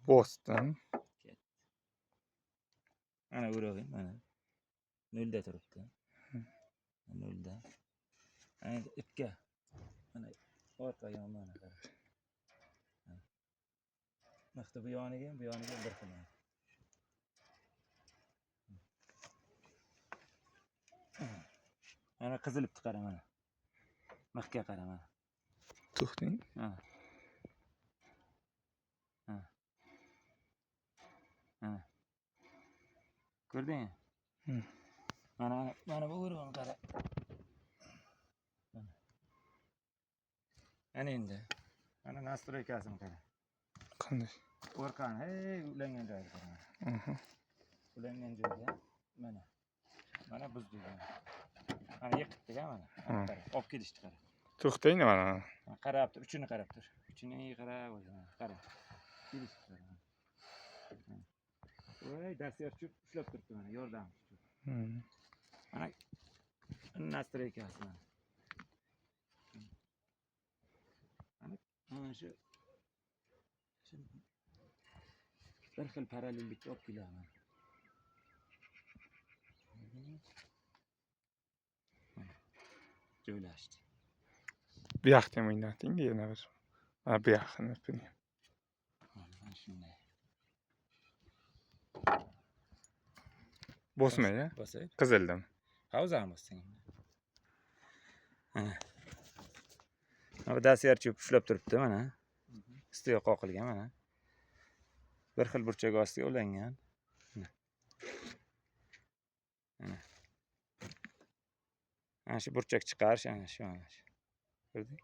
Bosdim. Mana urug'ing, mana. Nolda turibdi. Nolda. Ana endi ipga. Mana orqa yon mana qara. Mana. Mixni bu yoniga ham, bu yoniga ham bir xil. Mana. Mana qizil ipni qara mana. Mixga qara mana. To'xting. Mana. Mana. Mana. Ko'rdingmi? Hmm. Mana mana bu urug'ini qara. Mana. Ana endi. Mana nastroykasini qara. Qanday? Orqani, hey, ulangan joyini qara. Mana. Ulangan joyda mana. Mana buzdik mana. Mana yiqitdik ha mana. Mana qara, olib kelishdi qara. To'xtang mana. Mana qarab tur, uchini qarab tur. Uchini qarab o'zi mana qara. Kelishdi qara. Mana. Voy, dastyor cho'p ushlab turibdi mana, yordam. Mana nastroykasi mana. Mana mana shu bir xil parallellikka olib keladi. Mana joylashdi. Bu yoqda ham o'ynating yana bir. Mana bu yoqini ipini. Mana shunday. Bosmay, a? Bosay. Qizildim. Ha, o'zi ham bossang. Mana. Mana bu dastyor cho'p ushlab turibdi mana. Ustiga qoqilgan mana. Bir xil burchak ostiga ulangan. Mana. Mana. Mana shu burchak chiqarish ana shu, mana shu. Ko'rding?